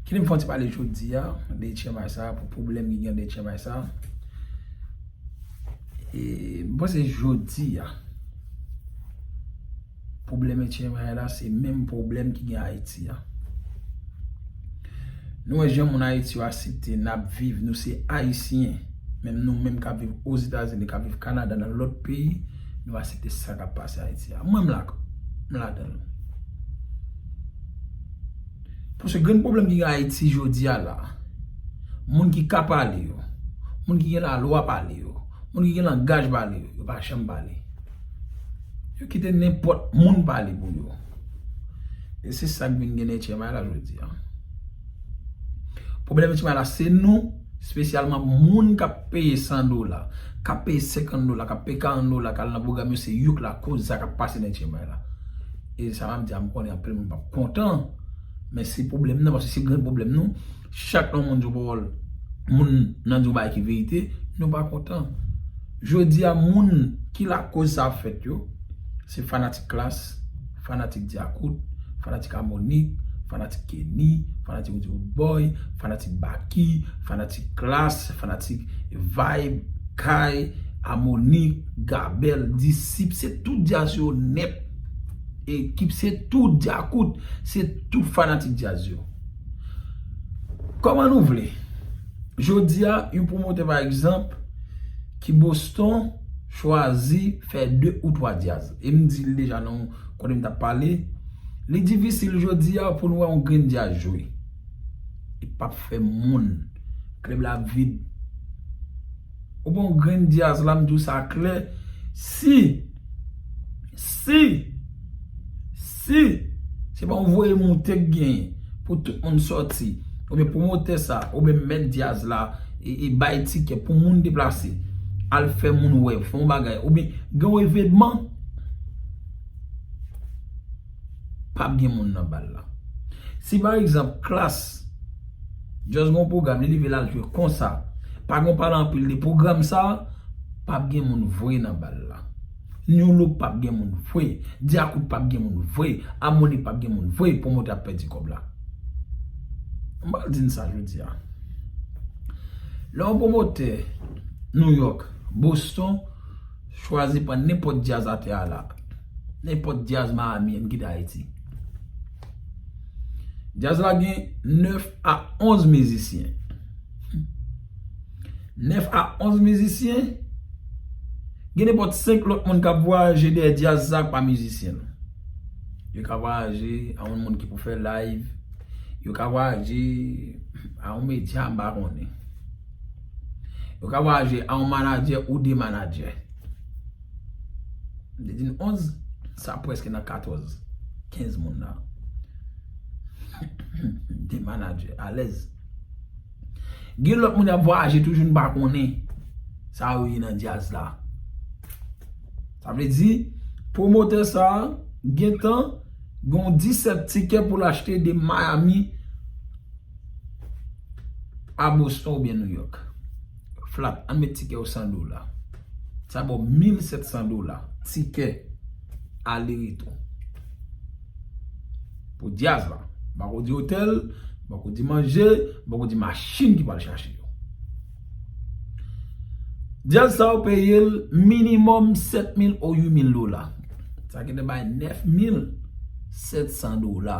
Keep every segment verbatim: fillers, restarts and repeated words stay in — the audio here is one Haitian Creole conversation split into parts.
Kite m fè yon ti pale jodi a de H M I sa, pou pwoblèm ki gen de H M I sa. E, m panse jodi a, pwoblèm H M I la, se menm pwoblèm ki gen Ayiti a. Nou wè jan moun Ayiti yo aksepte n ap viv, nou se Ayisyen. Menm nou menm k ap viv Ozetazini, k ap viv Kanada, nan lòt peyi, nou aksepte sa k ap pase Ayiti a. Mwen, m la, m ladan l. Paske grenn pwoblèm ki gen Ayiti jodi a la, moun ki ka pale yo, moun ki gen lalwa pale yo, moun ki gen langaj pale yo, yo pa janm pale. Yo kite nenpòt moun pale pou yo. E se sa k vin gen H M I la jodi a. Pwoblèm H M I la, se nou, espesyalman moun k ap peye san dola, k ap peye senkant dola, k ap peye karant dola, k al nan pwogram yo, se yo k lakoz sa k ap pase nan H M I la. E sa m ap di a, m konnen anpil moun p ap kontan, men se pwoblèm nan, paske se grenn pwoblèm nou. Chak lè yon moun di yon pawòl, moun nan di yon bagay ki verite, nou pa kontan. Jodi a, moun ki lakoz sa ap fèt yo, se fanatik Klass, fanatik Dyakout, fanatik Amonik, fanatik Kenny, fanatik Roody Roodboy, fanatik Baky, fanatik Klass, fanatik Vibe, Kay, Amonik, Gabel, Disip, se tout djaz yo nèt. Ekip, se tout Dyakout, se tout fanatik djaz yo. Kòman nou vle? Jodi a, yon pwomotè, pa egzanp, ki Boston, chwazi fè de ou twa djaz. E m di l deja nan kote m t ap pale, li difisil jodi a pou n wè yon grenn djaz jwe. Li p ap fè moun. Klèb la vid. Ou bon grenn djaz la, m di w sa klè. Si, si, si se pa yon voye moute k genyen pou tout moun sòti, oubyen pwomotè sa, oubyen mèt djaz la, e, e bay tikè pou moun deplase, al fè moun wè, fè yon bagay, oubyen gen yon evenman, p ap gen moun nan bal la. Si pa egzanp, Klass, just gen yon pwogram, li leve l al jwe konsa, pa gen yon pale anpil de pwogram sa, p ap gen moun vre nan bal la. New Look p ap gen moun vre, Dyakout p ap gen moun vre, Amonik p ap gen moun vre, pwomotè ap pèdi kòb la. M pral di n sa jodi a. Lè yon pwomotè New York, Boston, chwazi pran nenpòt djaz atè a la. Nenpòt djaz Miami, ann kite Ayiti. Djaz la gen nèf a onz mizisyen. Nèf a onz mizisyen, gen nenpòt senk lòt moun k ap vwayaje dèyè djaz sa k pa mizisyen. Yo ka vwayaje a yon moun ki pou fè live. Yo ka vwayaje a yon medya, m pa konnen. Yo ka vwayaje a yon manadjè ou de manadjè. M te di n onz, sa prèske nan katòz, kenz moun la. De manadjè, alèz. Gen lòt moun y ap vwayaje toujou, n pa konnen sa yo ye nan djaz la. Sa vle di, pwomotè sa a gentan gen yon disèt tikè pou l achte de Miami a Boston oubyen New York. Flat, ann met tikè yo san dola. Sa ba w mil sèt san dola, tikè ale retou. Pou djaz la. M pako di otèl, m pako di manje, m pako di machin ki pral chache yo. Djaz sa yo peye l minimòm sèt mil ou uit mil dola. Sa gentan bay nèf mil sèt san dola.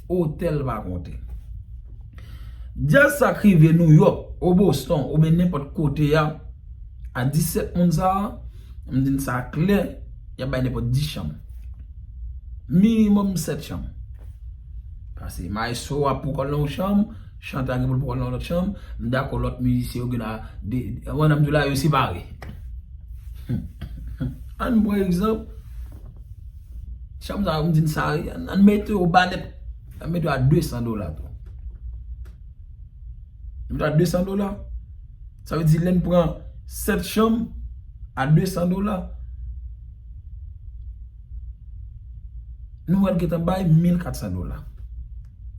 Otèl pa konte. Djaz sa k rive New York, o Boston, oubyen nenpòt kote a, a disèt moun sa a, m di n sa klè, y ap bay nenpòt dis chanm. Minimòm sèt chanm. Paske maestro a poko al nan yon chanm, chantè a gen pou l poko al nan yon lòt chanm, m dakò lòt mizisyen yo gen a de, ann di w la yo separe. Ann pran egzanp, chanm sa yo m di n sa, ann, ann mete yo ba nèt, ann mete yo a de san dola tou. Mete a de san dola. Sa vle di lè n pran sèt chanm a de san dola, nou pral gentan bay mil kat san dola.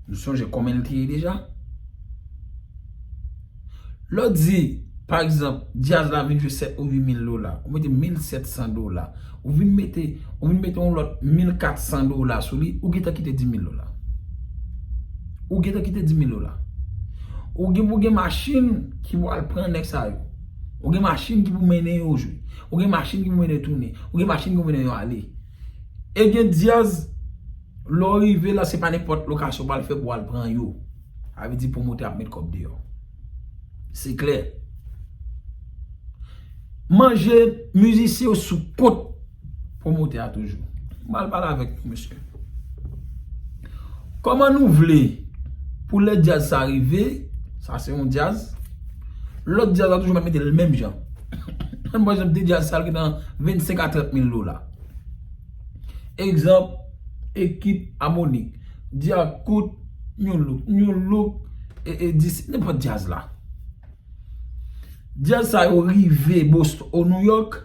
Nou sonje konbyen l te ye deja? Lè w di, pa egzanp, djaz la vin jwe sèt ou uit mil dola, ou mete mil sèt san dola, ou vin mete, ou vin mete yon lòt mil kat san dola sou li, ou gentan kite dis mil dola. Ou gentan kite dis mil dola. Ou gen pou gen machin ki pou al pran nèg sa yo. Ou gen machin ki pou mennen yo jwe. Ou gen machin ki pou mennen yo tounen. Ou gen machin ki pou mennen yo ale. E gen dyaz, lè w rive la, se pa nenpòt lokasyon w pral fè pou w al pran yo. Sa vle di pwomotè ap met kòb deyò. Se klè. Manje mizisyen yo sou kont pwomotè a toujou. M pral pale avèk nou, mesye. Kòman nou vle pou lè dyaz sa rive, sa se yon dyaz, lòt dyaz la toujou mete l menm jan. Ann pran egzanp de dyaz sa l gen nan vennsenk a trant mil dola. Egzanp, ekip Amonik, Dyakout, New Look, New Look, e, e dis, nenpòt dyaz la. Dyaz sa yo rive Boston, o New York.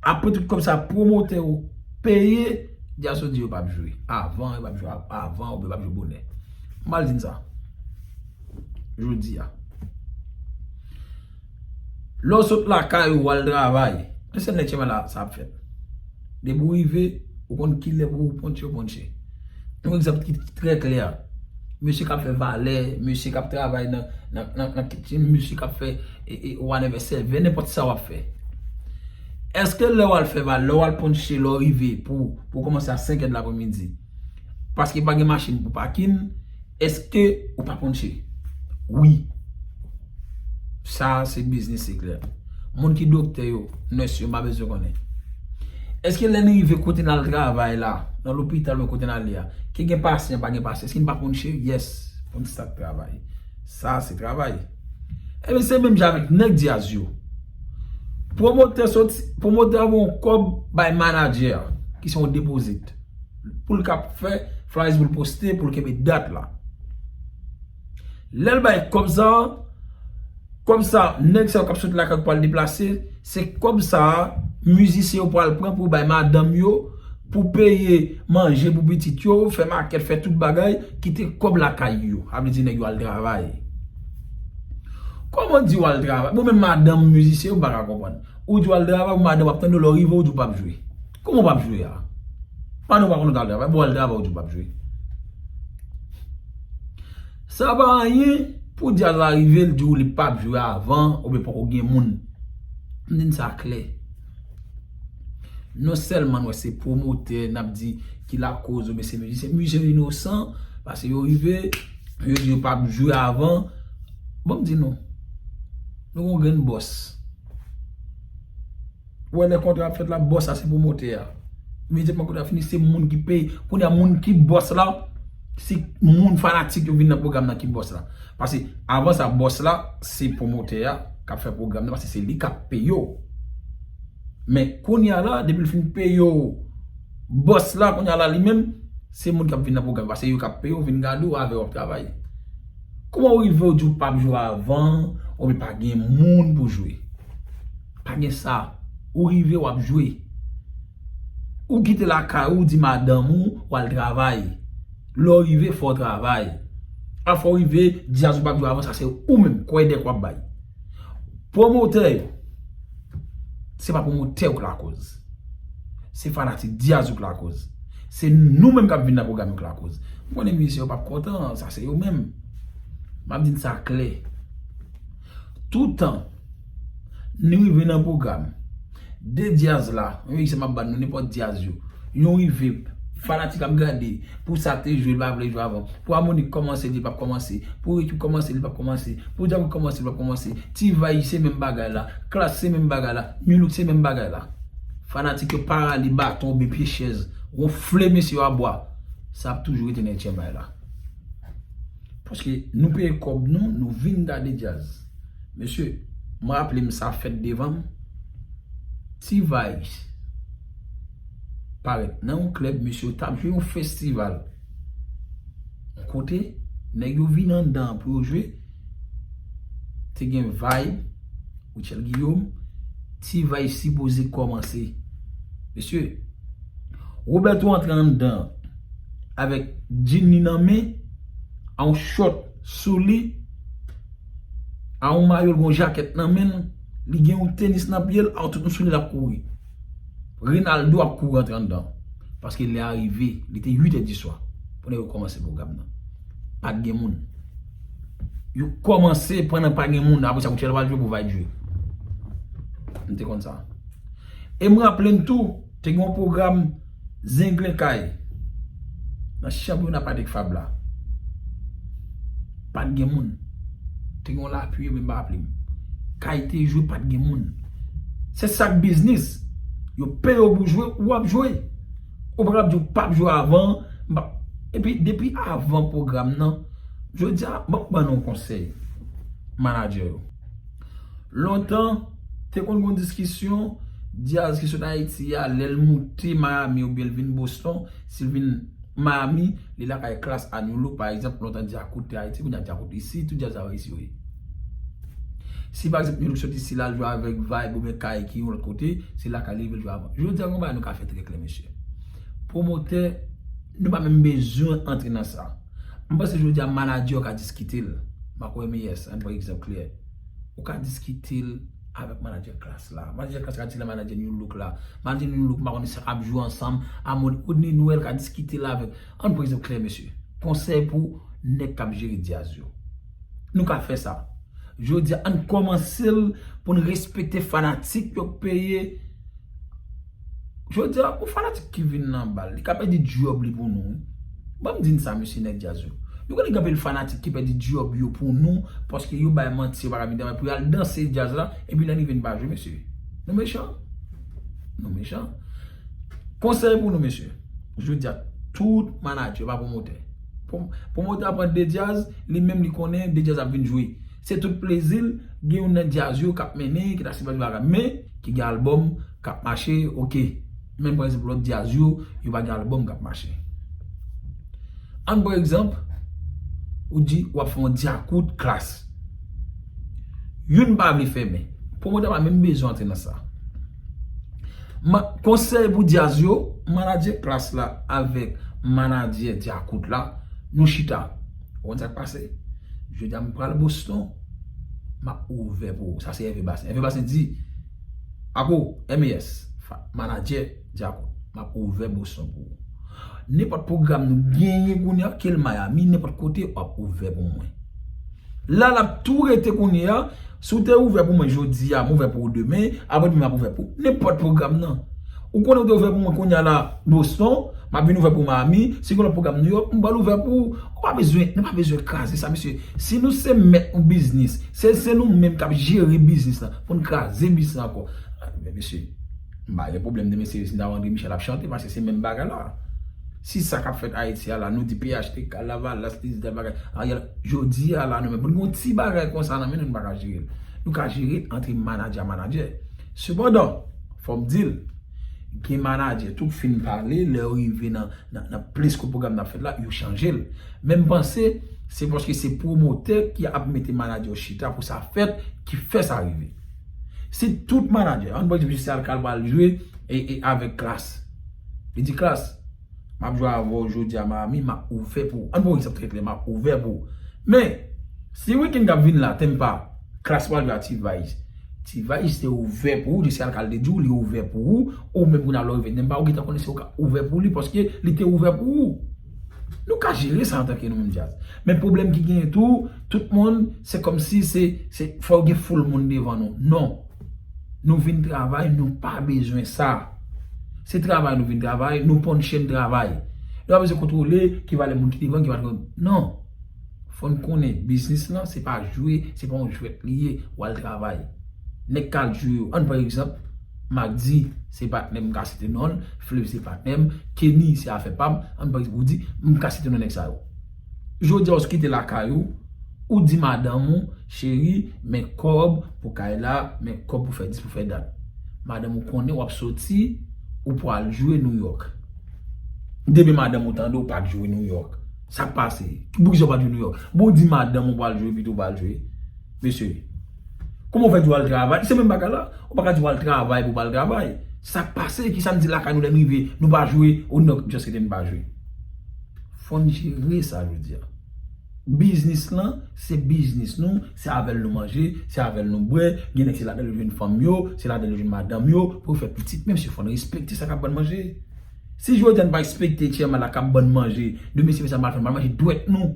Apre tout kòb sa pwomotè yo peye, dyaz yo di yo p ap jwe. Avan, yo p ap jwe. Avan, oubyen yo p ap jwe bonè. M pral di n sa. Jodi a. Lè w sot lakay ou, w al travay. Men se nèg chemen la, sa ap fèt. Depi w rive, ou konn kilè pou w ponche, w ponche. Yon egzanp ki trè klè. Mesye k ap fè valè, mesye k ap travay nan, nan, nan, nan kitchen, mesye k ap fè e, e, whatever, sèvè, nenpòt sa w ap fè. Èske lè w al fè valè, lè w al ponche, lè w rive pou, pou w kòmanse a senk è de lapremidi, paske pa gen machin pou pakin, èske ou pa ponche? Wi. Sa se biznis, se klè. Moun ki doktè yo, nès yo, m pa bezwen konnen. Èske lè n rive kote n al travay la, nan lopital oubyen kote n ale a, ke gen pasyan, pa gen pasyan, èske n pa ponche? Yes, pou n start travay. Sa se travay. Ebyen, se menm jan avèk nèg dyaz yo. Pwomotè soti, pwomotè a voye yon kòb bay manadjè a, ki se yon depozit. Pou l ka fè flyers pou l poste, pou l kenbe dat la. Lè l bay kòb sa, kòb sa, nèg sa yo k ap sot lakay pou al deplase, se kòb sa, mizisyen yo pral pran pou bay madanm yo, pou peye manje pou pitit yo, fè makèt, fè tout bagay, kite kòb lakay yo. Sa vle di nèg yo al travay. Kòman w di w al travay? Bon, menm madanm mizisyen yo, m pa ka konprann. Ou di w al travay, ou madanm ap tande w, lè w rive, ou di w p ap jwe. Kòman w p ap jwe a? Pandan w pa konn w t al travay, bon, w al travay, ou di w p ap jwe. Sa pa anyen pou dyaz la rive, l di w li p ap jwe avan, oubyen poko gen moun. M di n sa klè. Non sèlman n wè se pwomotè, n ap di ki lakoz, oubyen se mizisyen. Mizisyen yo inosan, paske yo rive, yo di yo p ap jwe avan. Bon, m di nou, nou gon grenn bòs. Ou wè lè kontra ap fèt la, bòs la se pwomotè a. Imedyatman kontra fini, se moun ki peye. Kounye a, moun ki bòs la, se moun fanatik yo vin nan pwogram nan ki bòs la. Paske avan sa, bòs la, se pwomotè a k ap fè pwogram nan, paske se li k ap peye w. Men kounye a la, depi l fin peye w, bòs la, kounye a la, li menm, se moun k ap vin nan pwogram, paske yo k ap peye w, vin gade w, avè w ap travay. Kòman w rive w di w p ap jwe avan, oubyen pa gen moun pou jwe? Pa gen sa. Ou rive, w ap jwe. Ou kite lakay ou, di madanm ou, w al travay. Lè w rive, fò w travay. A fò w rive, dyaz ou p ap jwe avan, sa se ou menm, kwè dèk w ap bay. Pwomotè yo, se pa pwomotè yo k lakoz. Se fanatik dyaz yo k lakoz. Se nou menm k ap vin nan pwogram yo k lakoz. M konnen mizisyen yo p ap kontan, sa se yo menm. M ap di n sa klè. Toutan nou rive nan pwogram, de dyaz la, yon egzanp m ap ba nou, nenpòt dyaz yo, yon rive, fanatik ap gade, pou sa te jwe, li pa vle jwe avan. Pou Amonik kòmanse, li p ap kòmanse. Pou Ekip kòmanse, li p ap kòmanse. Pou Dyakout kòmanse, li p ap kòmanse. T-Vice se menm bagay la. Klass se menm bagay la. New Look se menm bagay la. Fanatik yo pa rale baton oubyen pye chèz, wonfle mesye yo a bwa. Sa ap toujou rete nan etyen bay la. Paske nou peye kòb nou, nou vin gade dyaz. Mesye, m raple m sa fèt devan m. T-Vice parèt nan yon klèb, mesye yo t ap jwe yon festival. Yon kote, nèg yo vin anndan an pou yo jwe. Te gen Vibe, Rutshelle Guillaume, T-Vice sipoze kòmanse. Mesye, Roberto antre anndan avèk djin li nan men, a yon chòt sou li, a yon mayo, l gen yon jakèt nan men l, li gen yon tenis nan pye l, a yon tout yon soulye l ap kouri. Ronaldo ap kouri antre anndan. Paske lè a rive, li te uit è di swa. Kounye a yo kòmanse pwogram nan. Pa t gen moun. Yo kòmanse pandan pa gen moun. Apre sa, koutchèl pral jwe pou vibe jwe. M te konn sa. E m raple n tou, te gen yon pwogram Zenglen Kay nan chanpyona Patrick Fabre la. Pa t gen moun. Te gen yon lapli, men m pa raple m. Kay te jwe, pa t gen moun. Se sa k biznis. Yo peye w pou jwe, ou ap jwe. Ou pa kab di w p ap jwe avan. M pa- Epi depi avan pwogram nan, jodi a, m ap ban nou yon konsèy, manadjè yo. Lontan, te konn gen yon diskisyon, Diaz ki sot Ayiti a, lè l moute Miami oubyen l vin Boston, si l vin Miami, li lakay Klass a New Look, pa egzanp, lontan Djakout te Ayiti, kounye a Djakout isit, tout djaz sa yo isit yo ye. Si pa egzanp, New Look sot isit la, l jwe avèk Vibe oubyen Kay ki yon lòt kote, se lakay li vin jwe avan. Jodi a, gon bagay nou ka fè trè klè, mesye. Pwomotè, nou pa menm bezwen antre nan sa. M panse jodi a, manadjè yo ka diskite l. Marco M A S, ann pran egzanp klè. Ou ka diskite l avèk manadjè Klass la. Manadjè Klass ka diskite l ak manadjè New Look la. Manadjè New Look, m pa konnen sa k ap jwe ansanm. Amon Rodney Noël ka diskite l avèk. Ann pran egzanp klè, mesye. Konsèy pou nèg k ap jere djaz yo. Nou ka fè sa. Jodi a, ann kòmanse l pou n respekte fanatik yo k peye. Jodi a, yon fanatik ki vin nan bal, li ka pèdi djòb li pou nou, wi. Ban m di n sa, mesye nèg djaz yo. Nou konnen gen anpil fanatik ki pèdi djòb yo pou nou, paske yo bay manti, yo pa ka vin travay, pou y al danse djaz la, epi lè n rive n pa jwe, mesye. Nou mechan. Nou mechan. Konsèy pou nou, mesye. Jodi a, tout manadjè, pa pwomotè. Pwom- Pwomotè ap pran de djaz, li menm li konnen de djaz ap vin jwe. Se tout plezi l, gen youn nan djaz yo k ap mennen, ki ta sipòte bagay, men ki gen albòm k ap mache, oke. Men pa egzanp, lòt djaz yo, yo pa gen albòm k ap mache. Ann pran egzanp, ou di w ap fè yon Djakout Klass. Youn pa vle fèmen. Pwomotè pa menm bezwen antre nan sa. Ma- konsèy pou djaz yo, manadjè Klass la avèk manadjè Djakout la, nou chita. Ou konn sa k pase? Jodi a m pral Boston, m ap ouvè pou ou. Sa se Hervé Bassin. Hervé Bassin di, Ako, M A S, fa- manadjè Djakout, m ap ouvè Boston pou ou. Nenpòt pwogram nou genyen kounye a, ke l Miami, nenpòt kote, w ap ouvè pou mwen. La, l ap tou rete kounye a. Si w te ouvè pou mwen jodi a, m ouvè pou ou demen, apre demen m ap ouvè pou ou. Nenpòt pwogram nan. Ou konnen w te ouvè pou mwen kounye a la, Boston, m ap vin ouvè pou Miami. Si gen lòt pwogram New York, m pral ouvè pou ou. Ou pa bezwen, nou pa bezwen kraze sa, mesye. Si nou se mèt yon biznis, se, se nou menm k ap jere biznis lan, pou n kraze biznis lan ankò. Men mesye, m pa gen pwoblèm demen se si André Michel ap chante, paske se menm bagay la. Si sa k ap fèt Ayiti a la, nou di P H T K, Lavalas, li di tèl bagay, Ariel, jodi a la, nou menm, pou n gen yon ti bagay konsa nan men nou, nou pa ka jere l. Nou ka jere l antre manadjè a manadjè. Sepandan, fò m di l, gen manadjè tou k fin pale, lè yo rive nan, nan, nan plis ke pwogram nan ap fèt la, yo chanje l. Men m panse, se paske se pwomotè ki ap mete manadjè yo chita pou sa fèt, ki fè sa rive. Si tout manadjè, ann pran egzanp, Jesse Alcal pral jwe e, e avèk Klass. Li di, Klass, m ap jwe avè w jodi a Miami, m ap ouvè pou ou. Ann pran egzanp trè klè, m ap ouvè pou ou. Men, si wikenn k ap vin la, Tampa, Klass pral jwe a T-Vice. T-Vice te ouvè pou ou, Jesse Alcal te di w, li ouvè pou ou, ou menm kounye a lè w rive Tampa, ou gentan konnen se ou k ap ouvè pou li, paske li te ouvè pou ou. Nou ka jere sa antanke nou menm djaz. Men pwoblèm ki genyen tou, tout moun, se kòmsi se, se, fò gen foul moun devan nou. Non. Nou vin travay, nou pa bezwen sa. Se travay nou vin travay, nou pa nan chenn travay. Nou pa bezwen kontwole ki valè moun ki devan, ki pa devan. Non. Fò n konnen, biznis lan, se pa jwe, se pa yon jwèt li ye, w al travay. Nèg k al jwe yo, ann pran egzanp, Mack D, se patnè m, m ka site non l, Fleuve se patnè m, Kenny se afè pa m, ann pran egzanp, ou di, m ka site non nèg sa yo. Jodi a, w kite lakay ou, ou di madanm ou, cheri, men kòb pou kay la, men kòb pou fè dis, pou fè dat. Madanm ou konnen w ap soti, ou pral jwe New York. Demen madanm ou tande w pa t jwe New York. Sa k pase? Poukisa w pa t jwe New York? Bon, w di madanm ou pral jwe, pito w pral jwe. Mesye, kòman w fè di w al travay? Se menm bagay la. Ou pa ka di w al travay pou w pa al travay. Sa k pase? Kisa n di lakay nou lè n rive? Nou pa jwe, ou non, just kite n pa jwe. Fò n jere sa jodi a. Biznis lan, se biznis nou, se avè l nou manje, se avè l nou bwè, gen nèg se ladan l yo jwenn fanm yo, se ladan l yo jwenn madanm yo, pou yo fè pitit, menm si fò n respekte sa k ap ban n manje. Si jodi a n pa respekte H M I la k ap ban n manje, demen si mesye a mal fè, n pral manje dwèt nou.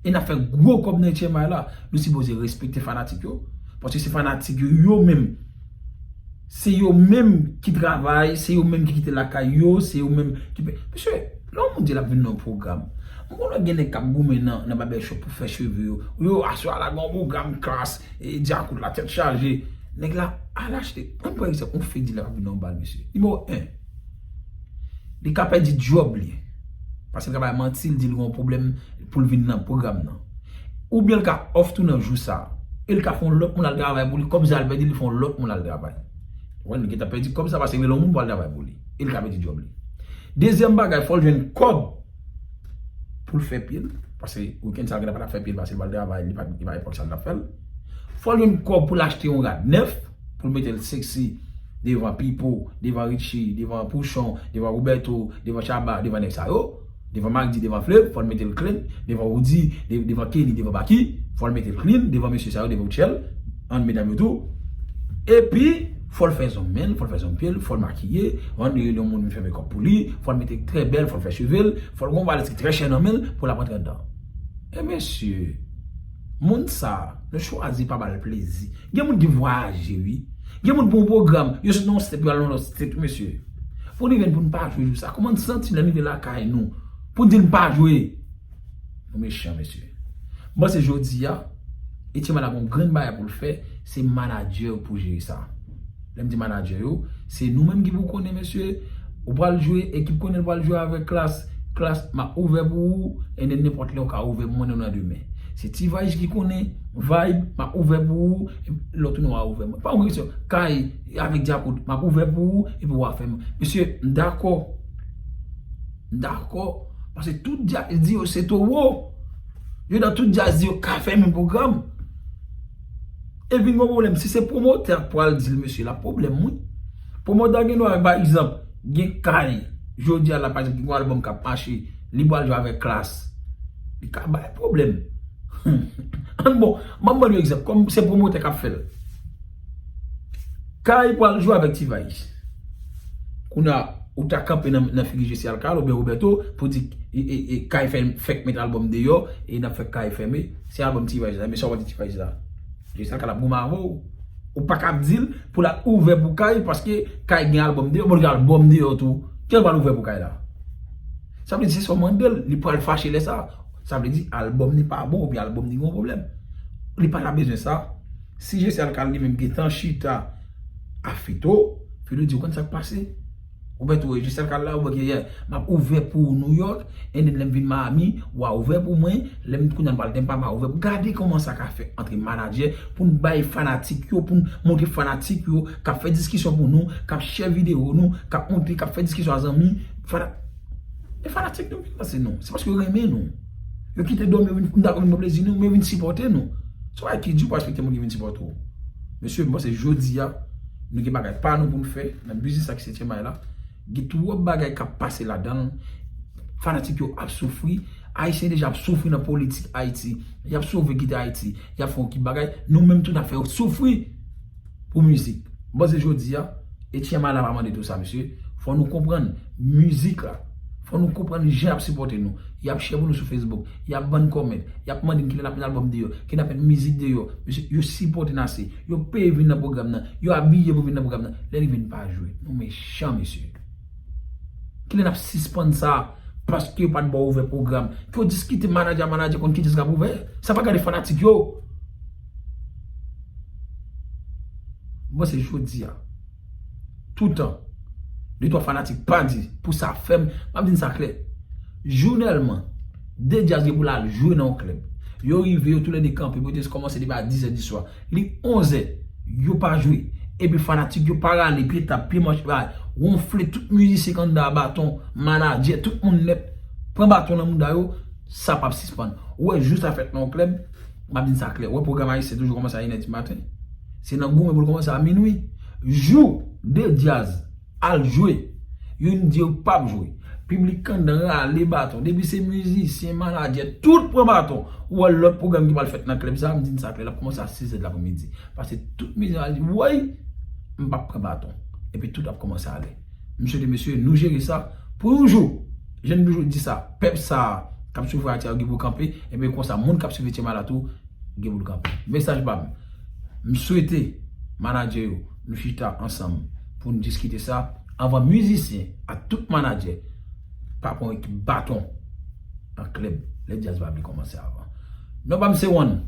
E n ap fè gwo kòb nan H M I la. Nou sipoze respekte fanatik yo. Paske se fanatik yo, yo menm. Se yo menm ki travay, se yo menm ki kite lakay yo, se yo menm ki pe-, mesye, lè yon moun di l ap vin nan yon pwogram, m konn wè gen nèg k ap goumen nan, nan babèchòp pou fè cheve yo. Yo, aswè a la gen yon pwogram klas, e djakout la, tèt chaje. Nèg la, al achte, ann pran egzanp, yon fi di l ap vin nan yon bal, mesye. Nimewo en, li ka pèdi djòb li. Paske l ka bay manti, l di l gen yon pwoblèm pou l vin nan pwogram nan. Oubyen l ka off tou nan jou sa a. E l ka fè yon lòt moun al travay pou li, kòb sa l pèdi, li fè yon lòt moun al travay. Ou konprann? Li gentan pèdi kòb sa paske l rele yon moun pou al travay pou li. E l ka pèdi djòb li. Dezyèm bagay, fò l jwenn kòb pou l fè pye l. Paske wikenn sa l gentan pa t ap fè pye l paske l pral travay, li pa, li pa gen epòk sa l t ap fè l. Fò l jwenn kòb pou l achte yon rad nèf, pou l mete l seksi devan Pipo, devan Richie, devan Pouchon, devan Roberto, devan Shabba, devan nèg sa yo, devan Magdi, devan Flev, fò l mete l clean, devan Roody, de-, devan Kenny, devan Baky, fò l mete l clean, devan mesye sa yo, devan Rutshelle, ann medam yo tou. Epi, fò l fè zong men l, fò l fè zong pye l, fò l makiye, ann rele yon moun vin fè mekòp pou li, fò l mete trè bèl, fò l fè cheve l, fò l gon valèt ki trè chè nan men l pou l ap antre anndan. E mesye, moun sa, nou chwazi pa ba l plezi. Gen moun ki vwayaje, wi. Gen moun pou yon pwogram, yo sot nan yon state, yo al nan yon lòt state, mesye. Pou nou vin pou n pa jwe jou sa. Kòman n santi lè n rive lakay nou? Pou n di n pa jwe. Nou mechan, mesye. M panse jodi a, H M I la gon grenn bagay pou l fè, se manadjè yo pou jere sa. Lè m di manadjè yo, se nou menm ki pou konnen, mesye. Ou pral jwe, ekip konnen l pral jwe avèk klas. Klas, m ap ouvè pou ou, e nenpòt lè ou ka ouvè pou mwen nan demen. Se T-Vice ki konnen, Vibe, m ap ouvè pou ou, e lè w tounen w a ouvè mwen. Pa yon kesyon, Kay, avèk Djakout, m ap ouvè pou ou, epi w a fè mwen. Mesye, m dakò. M dakò. Paske tout djaz di yo se towo. Yo nan tout djaz di yo ka fèmen pwogram. E vin gon pwoblèm. Si se pwomotè a k pral di l, mesye, l ap pwoblèm, wi. Pwomotè a gen dwa, pa egzanp, gen Kay, jodi a la, pa egzanp, gen yon albòm k ap mache, li pral jwe avèk Klass. Li ka bay pwoblèm. An bon, ban m ban nou egzanp, kòm se pwomotè k ap fè l. Kay pral jwe avèk T-Vice. Kounye a, ou ta kanpe nan, nan figi Jesse Alcal oubyen Roberto pou di, e, e, e, Kay fè, fèk met albòm deyò, e n ap fè Kay fèmen. Se albòm T-Vice la, men sa w ap di T-Vice la. Jesse Alcal ap goumen avè w. Ou pa ka ap di l pou l al ouvè pou Kay, paske Kay gen albòm deyò, bon, li gen albòm deyò tou. Kiyès l pral ouvè pou Kay la? Sa vle di se sa w mande l, li pral fache lè sa. Sa vle di albòm li pa bon, oubyen albòm li gen yon pwoblèm. Li pa ta bezwen sa. Si Jesse Alcal li menm gentan chita a Fito, Fito di, ou konn sa k pase? Ou mèt wè Jesse Alcal la, ou wè gen, yeah, m ap ouvè pou ou New York, and then lè m vin Miami, w a ouvè pou mwen, lè m kounye a m pral Tampa, m a ouvè pou, gade kòman sa ka fè antre manadjè, pou n bay fanatik yo, pou n montre fanatik yo, k ap fè diskisyon pou nou, k ap share videyo nou, k ap montre, k ap fè diskisyon a zanmi, fana-, e fanatik nou vin panse nou, se paske yo renmen nou. Yo kite dòmi, yo vin, m dakò vin pran plezi nou, men yo vin sipòte nou. Se yon bagay ki di pou respekte moun ki vin sipòte w. Mesye, m panse jodi a, nou gen bagay pa nou pou n fè nan biznis ak setyèm ay la. Gen twòp bagay k ap pase ladan l. Fanatik yo ap soufri. Ayisyen deja ap soufri nan politik Ayiti. Y ap sove kite Ayiti. Y ap fè yon ekip bagay. Nou menm tou n ap fè yo soufri pou mizik. M panse jodi a, H M I la pa mande tou sa, mesye. Fò nou konprann mizik la. Fò nou konprann jan y ap sipòte nou. Y ap share pou nou sou Facebook. Y ap ban n comment. Y ap mande n kilè n ap met albòm deyò, kilè n ap met mizik deyò. Mesye, yo sipòte n ase. Yo peye vin nan pwogram nan. Yo abiye pou vin nan pwogram nan. Lè li vin pa jwe. Nou mechan, mesye. Kilè n ap sispann sa? Paske yo pa t ba w ouvè pwogram. Ke w diskite manadjè a manadjè konn kiyès k ap ouvè. Sa pa gade fanatik yo. M panse jodi a, toutan, de twa fanatik pa di pou sa fè m, m ap di n sa klè. Jounèlman, de djaz gen pou l al jwe nan yon klèb. Yo rive, yo toulède kanpe, yo te kòmanse depi a dizè di swa. Li onzè, yo pa jwe. Epi fanatik yo pa rale, pye tab, pye manch, bay, wonfle tout mizisyen k anndan a baton, manadjè, tout moun nèt, pran baton nan mouda yo, sa p ap sispann. Ou wè jou sa fèt nan yon klèb, m ap di n sa klè. Ou wè pwogram ayisyen toujou kòmanse a inè di maten. Se nan goumen pou l kòmanse a minwi. Jou de djaz al jwe. Youn di yo p ap jwe. Piblik anndan rale baton. Depi se mizisyen, manadjè, tout pran baton. Ou wè lòt pwogram ki pral fèt nan klèb sa, m di n sa klè, l ap kòmanse a sizè de lapremidi. Paske tout mizisyen al di, woy, m p ap pran baton. Epi tout ap kòmanse ale. M swete mesye, nou jere sa Pou yon jou, jan m toujou di sa, pèp sa a k ap soufri Ayiti a gen pou l kanpe, enben konsa, moun k ap soufri Tchema la tou, gen pou l kanpe. Mesaj pa m, m swete manadjè yo, nou chita ansanm pou n diskite sa, anvan mizisyen ak tout manadjè pa pran yon ekip baton nan klèb, lè djaz pa vle kòmanse avan. Non pa m se One.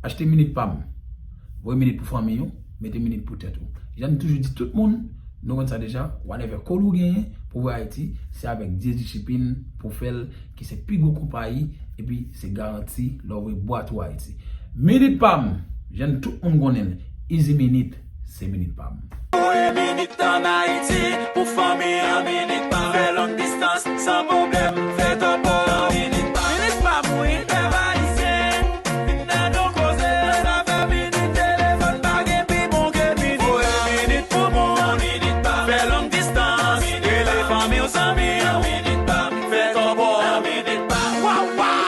Achte minit pa m. Voye minit pou fanmi w, mete minit pou tèt ou. Jan m toujou di tout moun, nou konn sa deja, whatever kolo ou genyen pou voye Ayiti, se avèk Dyezi Shipping pou fè l, ki se pi gwo konpayi, epi se garanti lè w voye bwat ou Ayiti. Minit pa m, jan tout moun konnen l, Easy Minit, se minit pa m. Voye minit ann Ayiti, pou fanmi an minit pa m. Fè long distans san pwoblèm, fè tòpò an minit pa m. Minit pa m, wi, pèp ayisyen. Vin tande yon koze, sa fè minit, telefòn pa gen pi bon ke minit. Voye minit pou mwen, minit pa m. Fè long distans, rele fanmi w, zanmi an minit pa m. Fè tòpò an minit pa m. Waw, waw!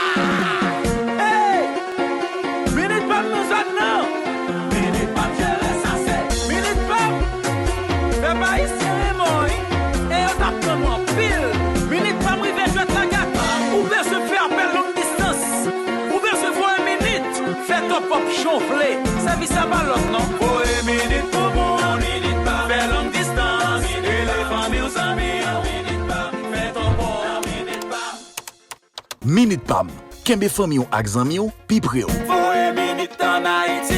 Hey! Minit pa m nan zòn nan. Minit pa m jere sa se. Minit pa m. Pèp ayisyen renmen w, wi. E yo t ap tann ou anpil. Minit pa m rive jwèt la gate. Ou bezwen fè apèl long distans. Ou bezwen voye minit. Fè tòpò jan w vle. Sèvis la pa lòt non. Voye minit pou mwen, minit pa m. Fè long distans. Rele fanmi w, zanmi an minit pa m. Fè tòpò an minit pa m. Minit pa m. Kenbe fanmi w ak zanmi w pi pre w. Voye minit ann Ayiti,